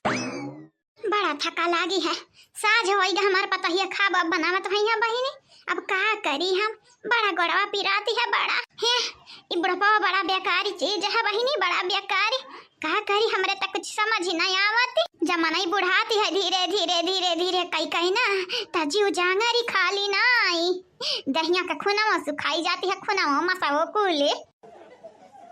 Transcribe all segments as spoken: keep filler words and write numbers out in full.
बड़ा थका लागी है, साझ होइगा, हमार पतोहिया खाब अब बनावत होइहैं बहिनी। अब का करी हम, बड़ा गोड़वा पिराती है बड़ा। हे, ई बुढ़पवा बड़ा बेकारी चीज है बहिनी, बड़ा बेकारी। का करी, हमरे त कुछ समझ ही नहीं आवत। जमाना ही बुढ़ाती है धीरे धीरे धीरे धीरे, कई कई ना त जीव जांगरी खाली नाई, दहिया का खुनवा सुखाई जाती है, खुनवा मसावो कूले।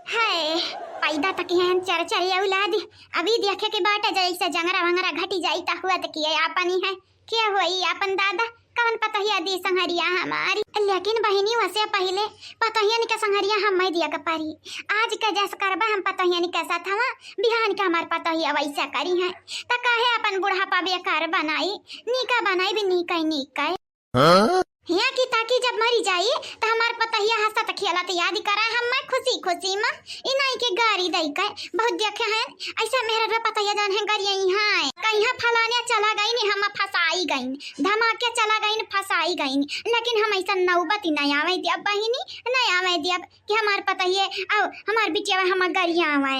है, पैदा तक हैं चर चर औलाद। अभी देखे के बाटे जैसे जंगरा वंगरा घटी जाई त हुआ त किए आपनी है। के होई आपन दादा, कवन पतोहिया दी संहरिया हमारी। लेकिन बहिनी, वसे पहिले पतोहियन के संहरिया हम्मै दिया के परी। आज के जस करबा हम पतोहियन के साथ हवा, बिहान के हमार पतोहिया वैसा करी है। त काहे अपन बुढ़ापा बेकार बनाई, नीका बनाई भी नीका ही नीका। हाँ? हिया की ताकि जब मरी जाई, त हमार पतोहिया हंसत खेलत याद करा हम्मै खुशी खुशी मा। ई नाई के गारी दई के बहुत देखे हैं, ऐसा मेहररुआ पतोहिया जान है गरियाई है। कहिया फलाने चला गईन, हम फसाई गईन, धमाके चला गईन, फसाई गईन, लेकिन हम ऐसा नौबत ही नहीं आवे दियब बहिनी, नहीं आवे दियब कि हमार पतोहिए और हमार बिटिया हमार गरियावे।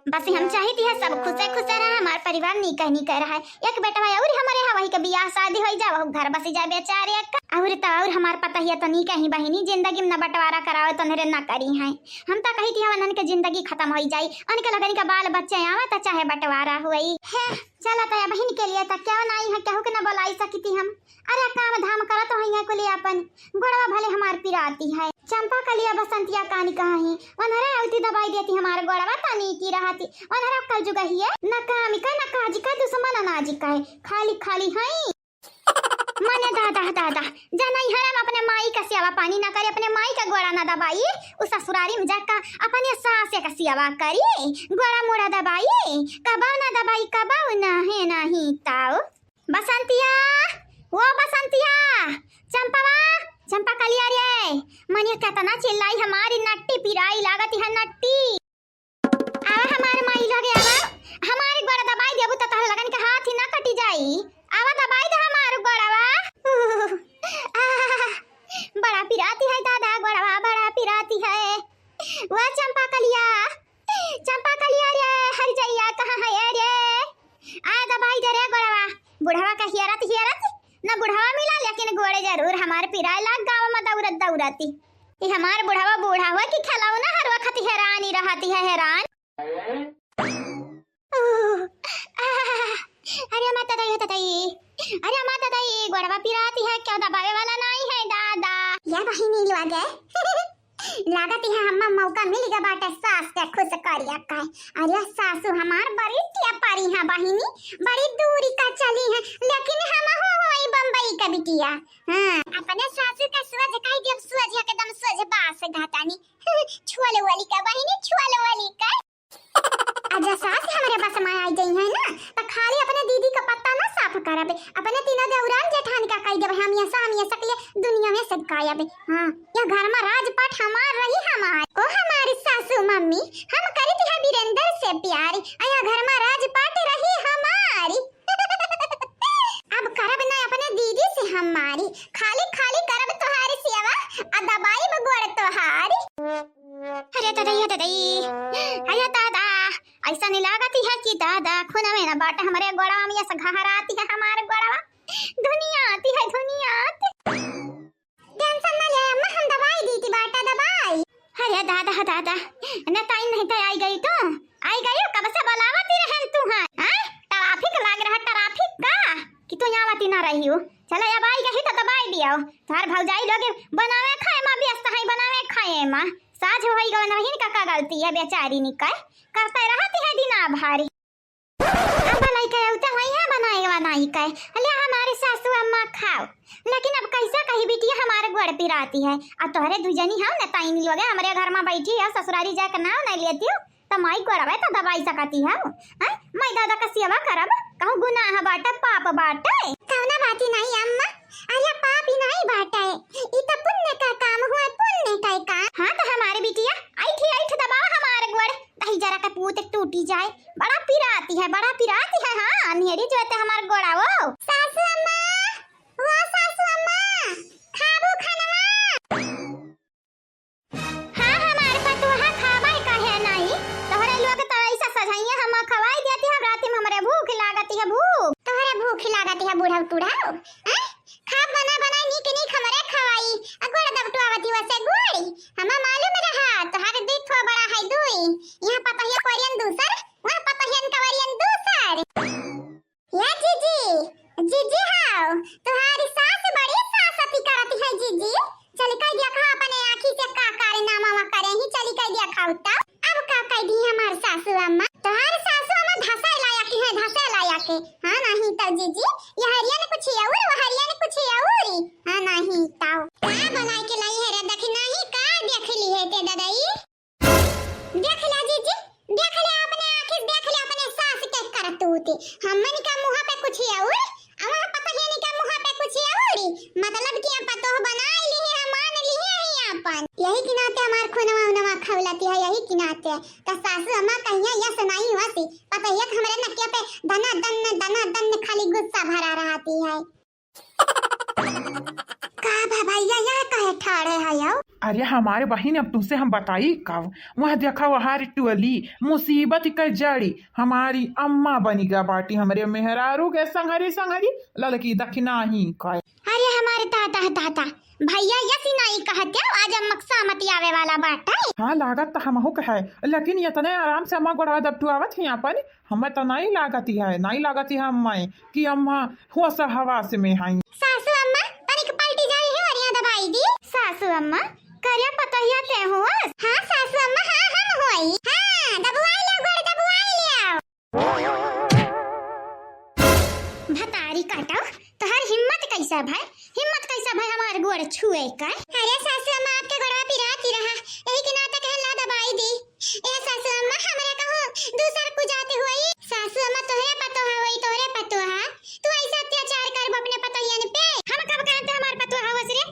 बस हम चाहित है सब खुशे खुशे रहे, हमार परिवार नीके नीके रहे। एक बेटवा और हमरे है, वही के बियाह शादी होई जा, वहू घर बसी जा बेचारे का। और त और हमार पतोहिया तो नीके ही बहिनी, जिंदगी में न बंटवारा करावे तो नरे न करी है। हम त कहित है उन्हन के जिंदगी खत्म होई जाई, उनके लगन के बाल बच्चे आवे त चाहे बंटवारा होई। हे, चला त बहिन के लिए त क्यों नाई है, केहू के न बोलाई सकिती हम। अरे काम धाम करत होइहैं कुली अपन, गोड़वा भले हमार पिराती है। चंपा कलिया बसंतिया कानी कहा ही, ओनहरे अवती दबाई देती हमार गोड़वा तनी की रहती। ओनहरा कल जुगहिए, न काम का, न काज का, दुश्मन अनाज का है, खाली खाली है। मने दादा, दादा, जनई हरम अपने माई का सेवा पानी ना करे, अपने माई का गोड़ा ना दबाई, उ ससुरारी में जाका अपने सास का सेवा करी, गोड़ा मुड़ा दबाई, कबा ना दबाई, कबा ना है नहीं ताऊ। बसंतिया, ओ बसंतिया, चंपवा, चंपा कलिया रे, मनिया केतना चिल्लाई, हमारी नट्टी पिराई लागत है नट्टी। आवा हमार माई लगे आवा, हमारी गोड़ दबाई देबू त तोहर लगन के हाथ ही ना कटी जाई। आवा दबाई दे हमार गोड़वा। आह, बड़ा पिराती है दादा गोड़वा, बड़ा पिराती है। ओ चंपा कलिया, चंपा कलिया रे, हर जइया कहाँ है रे? आ दबाई दे रे गोड़वा। बुढ़वा का हियरत हियरत न बुढ़वा मिला, लेकिन गोड़े जरूर हमार पिराए लाग गाँव में दौड़त दौड़ती। ई हमार बुढ़वा बूढ़ा हुआ कि खिलौना हर वक्त हैरानी रहती है, हैरान। उह, आह, अरे माता दाई, हो दाई, अरे माता दाई, गोड़वा पिराती है, क्यों दबावे वाला नहीं है दादा? या बहिनी लोग है। लागत है हम्मा मौका मिल गया बाटे सास के खुश करिया का। अरे सासू हमार बड़ी टिया पारी है बहिनी, बड़ी दूरी का चली है, लेकिन हम हो होई बम्बई का बिटिया। हाँ, अपने सासू का सोझ कही देब, सोझ एकदम सोझ बास घाटानी। छुअल वाली का बहिनी, छुअल वाली का। अजा सास हमरे बस में आई गई है ना, त खाली अपने दीदी का पत्ता ना साफ करबे, अपने तीनों देवरान जेठान का कही देबे, हम ऐसा, हम ऐसा के लिए दुनिया में सब गायब है। हाँ, यह घर में राजपाट हमार रही हमार। ओ हमारी सासू मम्मी, हम करी थी है वीरेंद्र से प्यार, आ यह घर में राजपाट रही हमारी। अब करब ना अपने दीदी से हम मारी, खाली खाली करब तोहारी सेवा, आ दबाई गोड़ तोहारी। अरे दादा, ये दादा, ये। अरे दादा, ऐसा नहीं लागत है कि दादा, खून में ना बाटे हमरे गोड़वा में, ऐसा घहराती है हमारे गोड़वा। दुनिया आती है, दुनिया आती। टेंशन ना ले अम्मा, हम दवाई दी थी, बाटा दवाई। अरे दादा, दादा, न ताई नहीं तो आई गई तो, आई गई हो, कब से बुलावती रहन तू है, हाँ? ट्रैफिक लाग रहा, ट्रैफिक का, कि तू यहाँ आवती ना रही हो। चलो अब आई गई तो दवाई दियो। तार भौजाई लोग बनावे खाए मा व्यस्त है, बनावे खाए मा। साझ होई गवन, वहिन का, का गलती है बेचारी निकाय, करते रहती है दिना भारी। अब भलाई के उते होई है बनाई बनाई के, ले हमारे सासू अम्मा खाओ। लेकिन अब कैसा कही बिटिया हमारे गोड़ पिराती है, आ तोहरे दुजनी हो न ताई लोगे हमरे घर में बैठी है, ससुरारी जाके नाव नहीं लेती हो, त माई गोड़वे तो दबाई सकती हो। हैं? माई दादा का सेवा करब, कहूँ गुनाह बाटे, पाप बाटे? कौना बाती नहीं अम्मा, अरे पाप ही नहीं बाटे, ई तो पुण्य का काम हुआ, पुण्य का काम। हाँ तो हमारे बिटिया, ऐठी ऐठ दबाओ हमारे गोड़, दही जरा का पूत टूटी जाए। बड़ा पिराती है, बड़ा पिराती है। हाँ, अंधेरी जो है हमार गोड़ा वो। सासू अम्मा, वो सासू अम्मा, खाबू खानवा? हाँ, हमार पतोहा खाबे काहे नाई? तोहरे लोग तो ऐसा सझाइया हम खवाई देती हम राती में हमरे अपने सास के करतूत, हमन का मुँह पे कुछ अउर, अउर पतोहियन का मुँह पे कुछ अउर, मतलब कि हम पतोह बनाई लिहे हैं, मान लिहे हैं आपन। यही के नाते हमार खुनवा उनवा खौलती है, यही के नाते। तो सासू अम्मा कहिया यस नाई वसी, पतोहिया के हमरे नकिया पे दना दन, दना दन खाली गुस्सा भरा रहती है। का बा भैया, यहाँ काहे ठाड़े हयो? अरे हमारे बहिन, अब तुमसे हम बताई कब? वह देखा, वहार टोली, मुसीबत के जड़ी हमारी अम्मा बनी गा बाटी, हमरे मेहरारू के संघरी, संघरी ललकी दखिनाही का। अरे हमारे दादा, दादा, भैया यसी नाई कहते हो, आज अम्मा सामती आवे वाला बाटे। हाँ, लागत तो हमहू के है, लेकिन इतने आराम से अम्मा गोड़वा दबटुआवत ही अपन, हमें तो नाई लागत ही है, नाई लागत ही हमें कि अम्मा होश हवास में हई। सासू अम्मा, तनिक पलटी जाई है, ओरिया दबाई दी। सासू अम्मा, करे पतोहिया ते हुआ? हाँ सासू अम्मा, हाँ हम होई। हाँ, दबुआई ले गोड़, दबुआई ले आओ। भतारी काटो, तोहर हिम्मत कैसा भाई, हिम्मत कैसा भाई हमार गोड़ छुए का? अरे सासू अम्मा, आपके गोड़वा पिरात ही रहा, यही के नाते कहला दबाई दी। ए सासू अम्मा, हमरा कहूँ दूसर कुजात होई। सासू अम्मा, तोहरे पतोहा होई, तोहरे पतोहा। तू ऐसे अत्याचार करब अपने पतोहियन पे? हम कब कहे ते हमार पतोहा होस रे?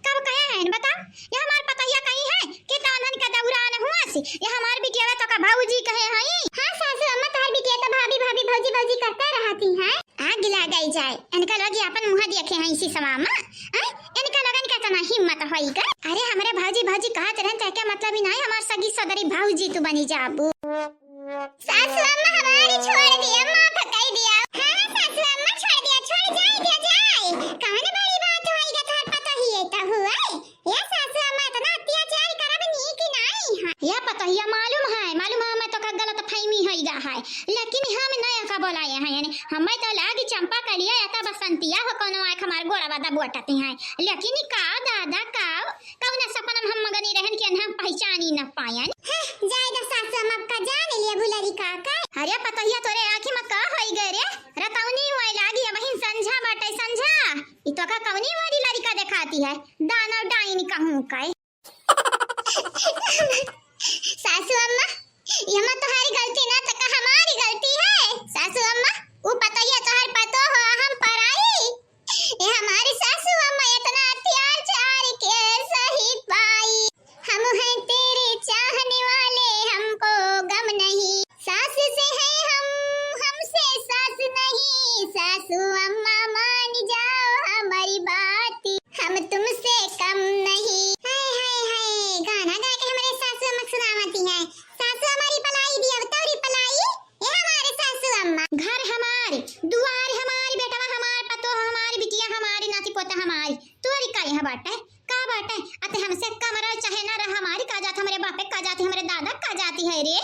कब कहे हैं बताओ? ये हमार पतोहिया कही है कि दानन का दौरान हुआ से। ये हमार बिटिया तो का भौजी कहे हई। हाँ सासू अम्मा, तोहर बिटिया तो भाभी, भाभी, भौजी, भौजी करते रहती हैं। आग लग जाए, इनका लोग ये अपन मुँह देखे हैं इसी समा में। हैं? इनका लोगन का इतना हिम्मत होई गए? अरे हमरे भौजी, भौजी कहत रहन, ते क्या मतलब ही नहीं, हमार सगी सदरी भौजी तू बनी जाबू। सासू अम्मा हमारी छोड़ दिया, माफ कर दिया। हाँ सासू अम्मा छोड़ दिया, छोड़ जाए दिया जाए। कौन बड़ी बात होई गा, तोहर पतोहिए तो हुआ। ये सासू अम्मा इतना अत्याचार करब नीक नाई है। ये पतोहिया मालूम है, मालूम है, मैं तो का गलत फहमी होई गा है, लेकिन हम नया का बोलाए हैं, यानी हमें तो लागी चंपा कलिया या तो बसंतिया हो कोनो आँख हमार गोड़वा दबोटती हैं, लेकिन का दादा का कौन सपना में हम मगनी रहन कि हम पहचानी न पायन। हं, जाए दा सासू अम्मा, अब का जान लिया बुलरी का का। अरे पतोहिया तोरे आँखी में का होई गए रे? रतौनी हुए लागी, अबहिन संझा बाटे संझा। ई तो का कौनी मारी लड़िका देखाती है, दानव डाइन कहूँ का। सासू अम्मा, ये मत तोहारी गलती ना, तो का हमारी गलती है? सासू अम्मा, वो पतोहिया तोहार पतो हो, हम पराई। ये हमारी सासू अम्मा इतना अत्याचार के सही पाई। हम हैं तेरे चाहने वाले, हमको गम नहीं। सास से हैं हम, हमसे सास नहीं। सासू अम्मा मान जाओ हमारी बात, हम तुमसे कम नहीं। हाय, हाय, हाय, गाना गा के हमरे सासू अम्मा सुनावती हैं। सासू हमारी पलाई भी अब तोरी पलाई, ये हमारे सासू अम्मा। घर हमार, दुआर हमार, बेटवा हमार, पतोह हमार, बिटिया हमार, नाती पोता हमार, तोरी का यहाँ बाटे? का बाटे? अते हमसे कम रहो, चाहे ना रह, हमारी का जात, हमरे बापे का जाती, हमरे दादा का जाती है रे?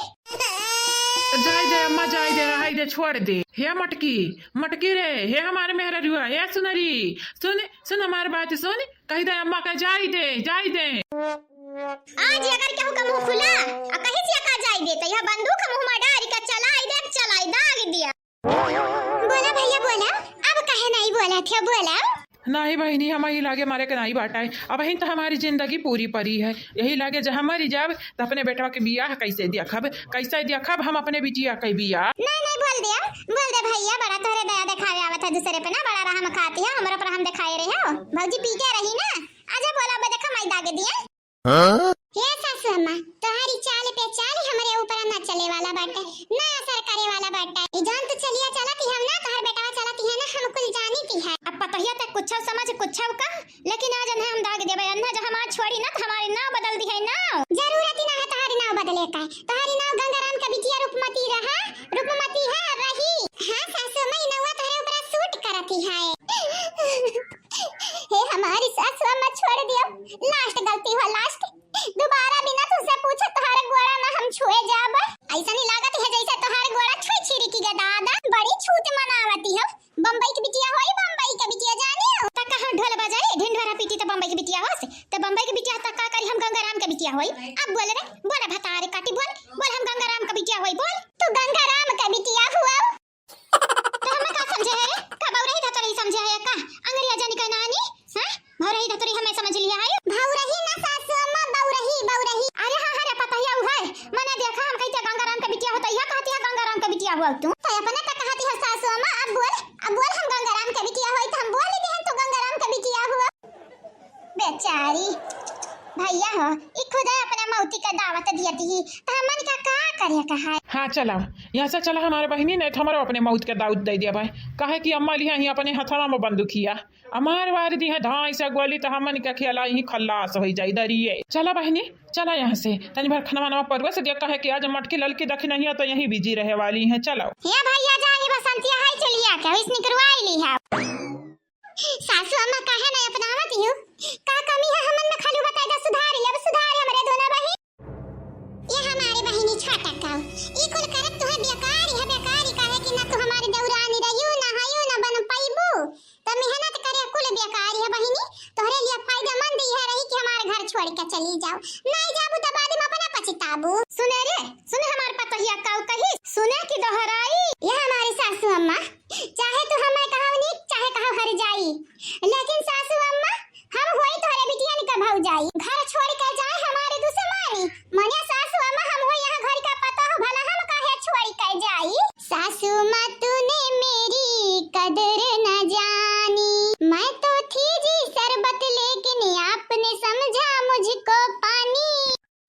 जाए दे अम्मा, जाए दे, रहाई दे, छोड़ दे। हे मटकी, मटकी रे, हे हमारे मेहररुआ, हे सुनरी, सुन, सुन हमार बात, सुन, कही दे अम्मा का जाए दे, जाए दे। आज अगर केहू का मुँह खुला, आ कहीं से का जाए दे, तो यह बंदूक मुँह में डाल के चलाए दे, चलाए दाग दिया। बोला भैया बोला, अब काहे नहीं बोला थे, बोला। नाही बहिनी, हम यही लागे मारे के नाही बाटा है। अबहिन तो हमारी जिंदगी पूरी परी है। यही लागे जहाँ मरी जाब तो अपने बेटवा के बियाह कैसे देखब, कैसे देखब हम अपने बिटिया के बियाह। नहीं, नहीं, बोल दिया, बोल दे भैया, बड़ा तोहरे दया देखावे आवत है दूसरे पे ना, बड़ा रहम खाती है, हमरा पर हम देखाए रहे हो। भौजी पीटे रही ना, आजा बोला, अब देखा माई दागे दिए। हाँ? हे सासू अम्मा, तोहारी चाल पे चाल हमरे ऊपर ना चले वाला बाटे, ना असर करे वाला बाटे। ई जौन तू चलिया चलत ही हम ना, तोहर बेटवा चलत ही है ना, हम कुल जानी ती है। अब पतोहिया तक कुछ समझ कुछ का, लेकिन आज अन्हे हम दाग देबे, अन्हे जो हमार छोड़ी ना, तो हमारे नाव बदल दी है नाव। जरूरत ही ना है तोहारी नाव बदले का, तोहारी नाव गंगाराम का बिटिया रूपमती रहा, रूपमती है और रही। हाँ सासू अम्मा, ई नौवा तोहरे ऊपर सूट करत ही है। हे हमारी सासू अम्मा, छोड़ दियो, लास्ट गलती हो, लास्ट। दोबारा बिना तुझसे पूछे तोहार गोड़ा ना हम छुए जाब। ऐसा नहीं लागत है जैसे तोहार गोड़ा छुए छिड़की के दादा, बड़ी छूत मनावती हो। बम्बई के बिटिया होई, बम्बई के बिटिया जानी हो। त कहाँ ढोल बजाई, ढिंढोरा पीटी त बम्बई के बिटिया हो से, त बम्बई के बिटिया त का अपने तो कहती हो सासू अम्मा, अब बोल, अब बोल, हम गंगाराम के बिटिया होई तो हम बोल दिहन तू गंगाराम के बिटिया हुआ। बेचारी भैया हो, ई खुदे अपने मौती के दावत दियत ही, तो हमन का का करे का है? हाँ, चला, यहाँ से चला हमारे बहिनी, नहीं तो हमारे अपने मौत के दावत दे दिया भाई। काहे कि अम्मा लिहा ही अपने हथवा में बंदूकिया, हमार वार दी है धाई से गोली, तो हमन का खेला ही खल्लास हो जाई दरिये। चला बहिनी, चला यहाँ से, तनी भर खाना वाना परोस दिया, काहे कि आज मटकी ललकी दखी नहीं है, तो यहीं बिजी रहे वाली है। चलो। हे भैया, जाई बसंतिया है चुलिया के, इस निकरवाई ली है। सासू अम्मा काहे नहीं अपनावत यू? का कमी है हमन में, खाली बताई दा, सुधारी लेब, सुधारी हमरे दोनों बहिन। ये हमारे बहिनी छोटा काऊ, ई कुल करत तुहे बेकारी है, बेकारी, काहे कि ना तू हमारे दौरानी रहियो, ना हयो, ना बन पाइबू, तो मेहनत करे कुल बेकारी है बहिनी। तोहरे लिए फायदेमंद यह रही कि हमारे घर छोड़ के चली जाओ, नहीं जाबू तो बाद में अपना पछताबू। सुने रे, सुने हमार पतोहिया काऊ कही, सुने कि दोहराई। ये हमारी सासू अम्मा, चाहे तू हमें कहो नीक, चाहे कहो हर जाई, लेकिन सासू अम्मा, हम होई तोहरे बिटियन का भौजाई। घर छोड़ के जाए हमारे दुश्मनी, मने सासू अम्मा, हम होई यहाँ घर का पतोह, भला हम काहे छोड़ के जाई? सासू माँ तूने मेरी कदर न जानी, मैं तो थी जी शरबत लेकिन आपने समझा मुझको पानी।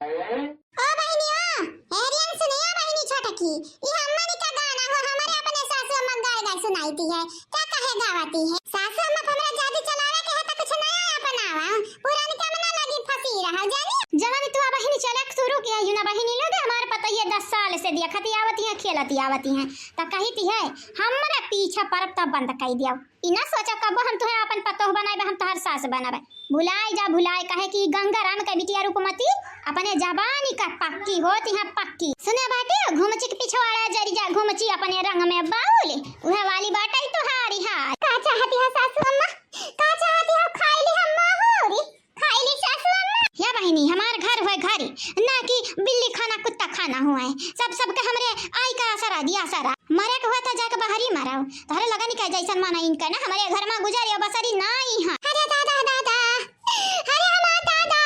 ओ बहिनी ओ, हेरियन सुनिया बहिनी छोटकी, ई हमनी का गाना हो, हमारे अपने सासू अम्मा गाय गाय सुनाई थी है, क्या कहे गावती है? सासू अम्मा हमरा जादू चलावे के है तो कुछ नया अपनावा, पुरान के में ना लगी फंसी रहा, जानी? जवानी तू बहिनी चलक शुरू किया यू ना बहिनी लोग, हमारे पतोहिया दस साल से देखती आवती है, खेलती आवती है, तो कहती है, हमरा पीछा परब तब बंद कर दिया। ई ना सोचा कबो हम तुहे आपन पतोह बनाए, हम तोहर सास बनावे। भुलाए जा, भुलाए, काहे कि गंगा राम के बिटिया रूपमती अपने जबानी का पक्की होती है, पक्की। सुने बाटे, घुमची के पिछवाड़ा जरी जा, घुमची अपने रंग में बाउली, उहे वाली बाटे तुहारी हाल। का चाहती है सासू अम्मा? का चाहती हो? खाई ली हम माहौरी, खाई ली सासू अम्मा। या बहिनी, हमार घर होए घरी, ना कि बिल्ली खाना कुत्ता खाना हुआ है। सब सबके हमरे आई का आसरा दिया आसरा। मरे के हुआ था जाके बाहरी मराओ। तोहरे लगन के जैसन माना इनका ना, हमरे घर में गुजारे बसरी नाई है। अरे दादा, दादा, अरे हमार दादा।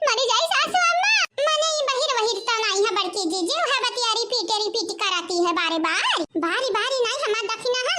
मरी जाई सासू अम्मा। मने ई बहिर वहिर तो नाई है बड़की जीजी, उहे बतिया repeat, repeat कराती है बारे बार। बारी बारी नाई हमार दखिना है,